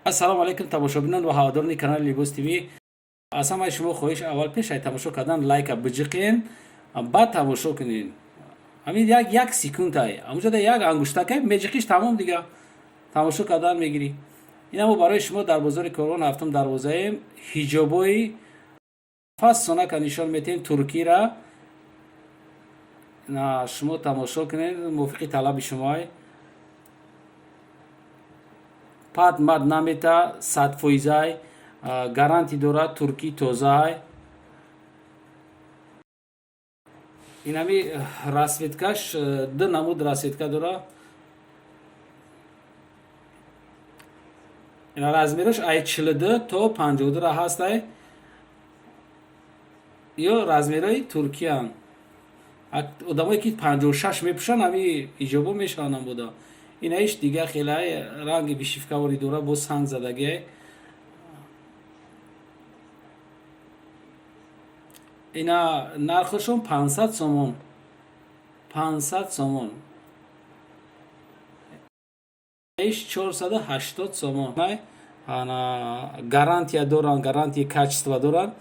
Ассалому алайкум, тамошобинон ва ҳаводорони канали Либос ТВ. Аз ҳамаи шумо хоҳиш: аввал пеш ай тамошо кардан лайка биҷиқен, баъд тамошо кунед. Ҳамин як секундай, ҳамуҷода як ангуштакай меҷиқиш, тамом, дига тамошо кардан мегирӣ. Ина мо барои шумо дар бозори Корвон, ҳафтум дарвозаем, ҳиҷобҳои фасонака нишон метиҳем, туркира. Шумо тамошо кунед, мувофиқи талаби шумоай. Пат мат намета, 100%-ай, гарантӣ дорад, туркӣ тозаай. Инами расцветкаш, ду намуд расцветка дора. Размераш ай 42 то 52 ҳастай. Ё размерҳои туркиян. Одамое ки 56 мепӯшанд, ҳами иҷобо мешаванд буда. Инаиш дига хелай ранги вышивкавори дора, бо санг задагиай. Ина нархашон 500 сомон, 500 сомон. Иш 480 сомон. Ана гарантия доранд, гарантияи качества доранд,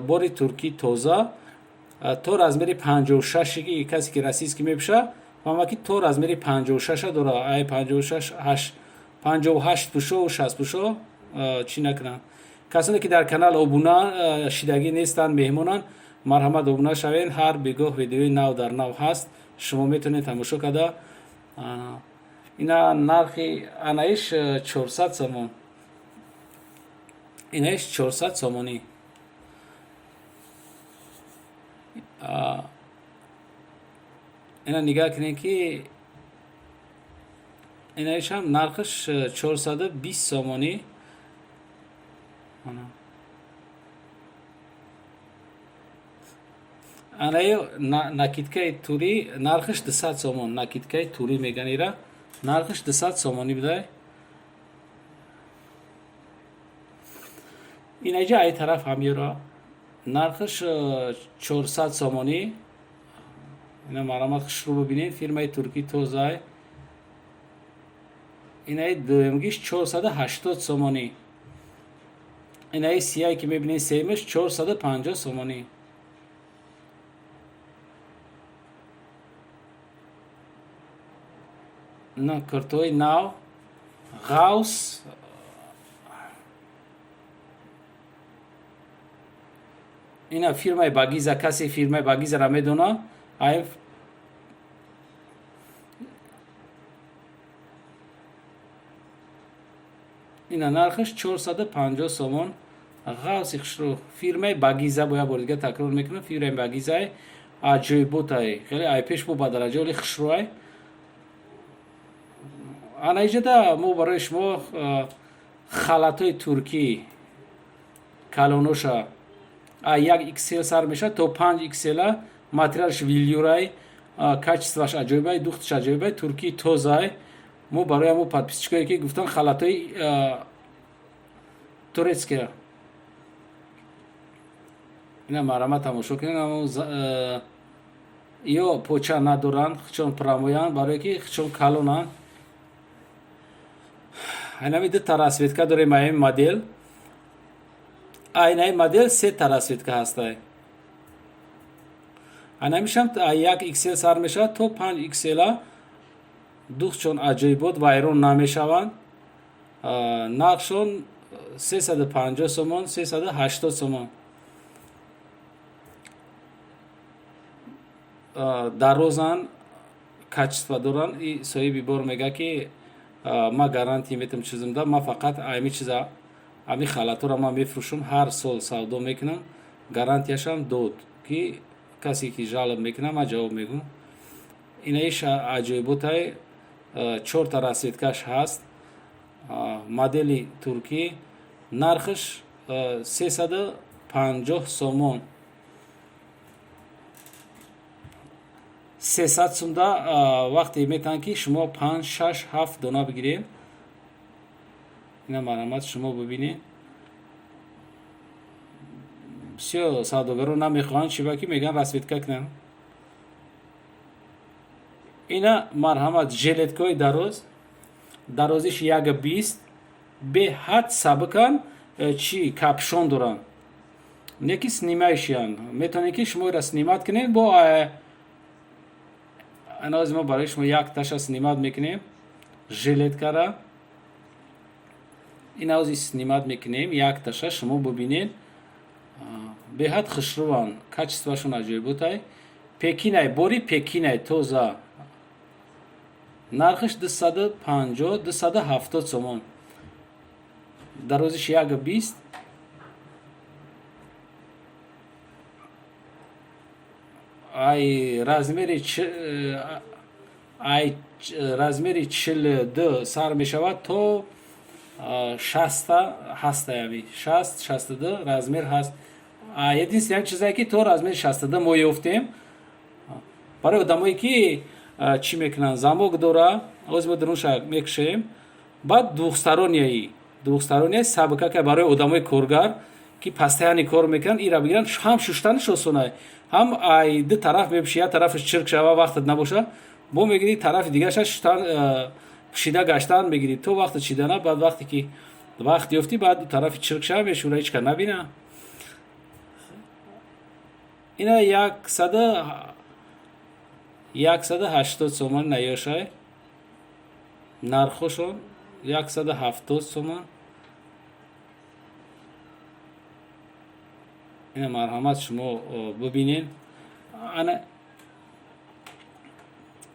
бори туркӣ тоза, то размери 56. Касе ки российский мепӯша, фаҳма ки то размери 56-а дора. Ай 56, 58 пӯшо, 60 пӯшо чӣ накунанд. Касоне ки дар канал обуна шидагӣ нестанд, меҳмонанд, марҳамат, обуна шавед. Ҳар бегоҳ видеои нав дар нав ҳаст, шумо метавонед тамошо карда. Ина нархи анаиш 400 сомон, инаиш 400 сомонӣ. Ина нигаҳ кунед ки инаишам нархаш 420 сомонӣ. Анаи накидкаи турӣ нархаш 200 сомон. Накидкаи турӣ меган ира, нархаш 200 сомонӣ будай. Инаҷа ай тараф ҳамёра нархаш 400 сомонӣ. Ина марҳамат, хушрӯ бибинед, фирмаи туркӣ тозай. Инаи дуюмгиш 480 сомонӣ. Инаи сияе ки мебинед, сеюмаш 450 сомонӣ. На куртои нав ғавс. Ина фирмаи Багиза. Касе фирмаи Багизаро медона? Ай ина нархаш 450 сомон. Ғавси хушрӯ, фирмаи Багиза. Бо як бори дига такрор мекунам, фирмаи Багизай, аҷоиботай, хеле ай пеш бо ба дараҷа оли хушрӯай. Ана иҷода мо барои шумо халатҳои туркӣ калоноша, як XL сар мешавад то 5 XL. Материалаш велюрай, качествоаш аҷоибай, духташ аҷоибай, туркии тозай. Мо барои ҳамо подписчикое ки гуфтан халатҳои турецкия, ина марҳамат, тамошо кунед. Ё поча надоранд, чон прамоянд, барое ки чон калонанд. Айнами дута расцветка дорем. Аин модел, айнаи модел сета расцветка ҳастай. Айнамишам як XL сар мешавад то 5 XL. Духтчон аҷоибот, вайрон намешаванд. Нархшон 350 сомон, 380 сомон. Дарозанд, качество доранд. И соҳиби бор мега ки ма гарантия метам, чизмда ма фақат ами чиза, ами халатҳоро ман мефурӯшам, ҳар сол савдо мекунам. Гарантияшам дод ки касе ки жалоб мекунам, ман ҷавоб мегӯм. Инаиш аҷоиботай, чорта расцветкаш ҳаст, модели туркӣ, нархаш 350 сомон. 300 сумда вақте метаванд ки шумо панҷ, шаш, ҳафт дона бигиред. Ина марҳамат, шумо бибинед. Бисёр савдогаро намехоҳанд, чиба ки мегӯянд расцветка кунанд. Ина марҳамат, жилеткаҳои дароз, дарозиш 1,20. Беҳад сабукан, чи капюшон доранд, не ки снимающий янд. Метавонед, ки шумо ира снимать кунед. Бо анози мо барои шумо як таша снимать мекунем, жилетка ра. Ин ози снимать мекунем як таша, шумо бубинед. Беҳад хушрӯванд, качество шон аҷоиботай. Пекинай, бори Пекинай, тоза. Нархаш 250, 270 сомон. Дарозиш 1,20. Ай размери 42 сар мешавад, то 60 ҳаста, ями 60, 62 размер ҳаст. Единственное чизе, ки то размери 62 мо ёфтем. Барои одамое, ки чӣ мекунанд, замок дора. Оз мо дарунша мекушем. Баъд двухсторонний, сабукака, барои одамои коргар, ки постоянно кор мекунанд, ира бигиранд. Ҳам шуштанаш осонай, ҳам ай ду тараф мепӯши. Як тарафаш чирк шава, вақтат набоша, бо мегирӣ, тарафи дигараша шуштан, пӯшида гаштан мегирӣ то вақти чидана. Баъд вақте ки вақт ёфтӣ, баъд ду тарафи чирк шава, мешӯра, ҳеч ка набина. Ина 180 сомон наёшай. Нархошон 170 сомон. Ина марҳамат, шумо бубинед. Ана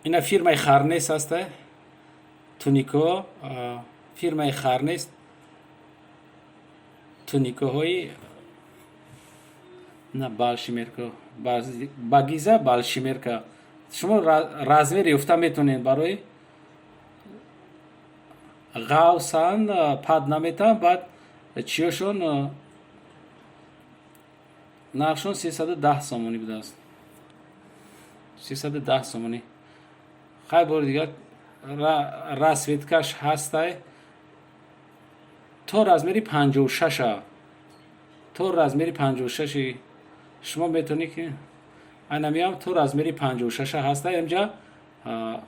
ина фирмаи Харнес ҳаста, тунико, фирмаи Харнес, туникоҳои на большемерка, багиза большемерка. Шумо размер ёфта метавонед. Барои ғавсан, пад наметавон. Баъд чиёшон, нархшон 310 сомонӣ будааст, 310 сомонӣ. Хай, бори дигар расцветка ш ҳастай, то размери 56-а, то размери 56-и шумо метавонед, ки айнамиам то размери 56-а ҳастай. Инҷа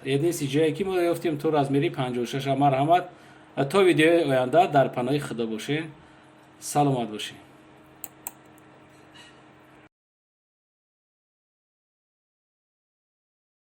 единственный ҷое, ки мо ёфтем, то размери 56-а. Марҳамат, то видеои оянда дар паноҳи Худо бошед, саломат бошед.